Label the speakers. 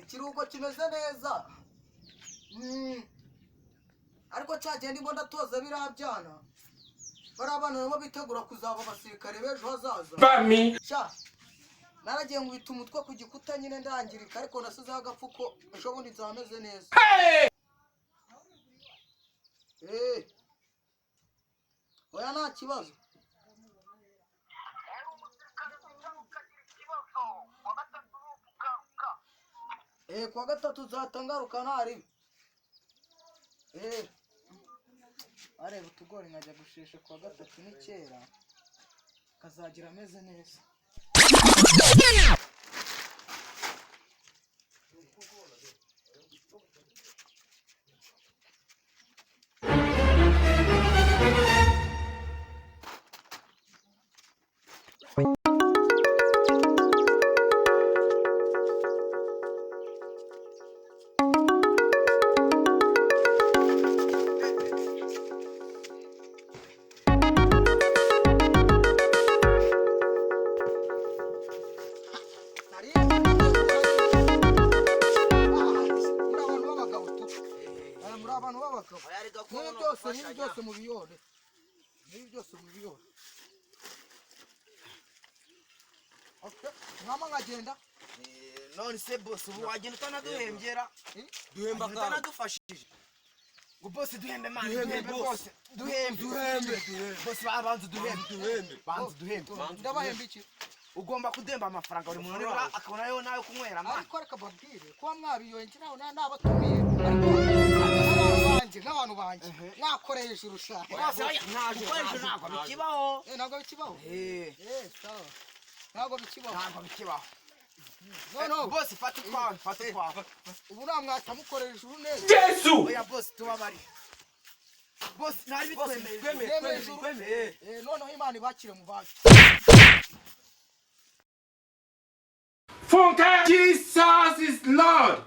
Speaker 1: Ikiruhuko kimeze neza. Ariko cyagiye ndimo ndatoza biriya byana, bariya bana nabo bitegura kuzaba abasirikare b'ejo hazaza.
Speaker 2: Bami.
Speaker 1: Sha, naragiye nkubita umutwe ku gikuta nyine ndangirika, ariko nasizeho agapfuko, ejo bundi nzaba meze neza. Eh. Oya, nta kibazo. Eh, kuwa gatatu nzahita ngaruka ntaribi. Eh. Areba utugori nkajya gushesha kuwa gatatu, ni kera kazagira ameze neza. Muri abantu b'abagabo tu. Muri abantu b'abagabo. N'ibi byose mubiyore. N'ibi byose mubiyore. Okay. Mwama nkagenda.
Speaker 3: None se boss, ubu wagenda utanaduhembyera?
Speaker 4: Duhemba
Speaker 3: Wagenda
Speaker 4: kandi.
Speaker 3: utanadufashije ngo boss duhembe man?
Speaker 4: Duhembe,
Speaker 3: Duhembe.
Speaker 4: boss.
Speaker 3: Boss, duhembe.
Speaker 4: Duhembe, duhembe.
Speaker 3: Boss, babanza duhembe.
Speaker 4: Duhembe.
Speaker 3: Banza duhembe.
Speaker 1: Ndabahemba iki?
Speaker 3: Ugomba kudemba amafaranga buri muntu nibura akabona yo nayo kunywera man.
Speaker 1: Ariko reka babwire, kuba mwabiyoye njye nawe nabatumiye, ariko nk'abantu banjye mwakoreye ijuru sha.
Speaker 3: Boss, oya, gukoresha ntabwo bikibaho.
Speaker 1: Eh, ntabwo bikibaho.
Speaker 3: Eh.
Speaker 1: Eh, sawa, ntabwo bikibaho.
Speaker 3: Ntabwo bikibaho.
Speaker 1: No, no.
Speaker 3: Boss, fata utwawe, fata utwawe.
Speaker 1: Ubu nta mwahita mukorera ijuru neza.
Speaker 2: Jesu.
Speaker 3: Oya boss, tubabari boss, ntari bitwemeye.
Speaker 4: Twemeye.
Speaker 1: Twemeye
Speaker 4: Twemeye.
Speaker 1: ijuru.
Speaker 4: Twemeye.
Speaker 1: Eh, noneho Imana ibakire mu bantu.
Speaker 2: Funke. Jesus is Lord.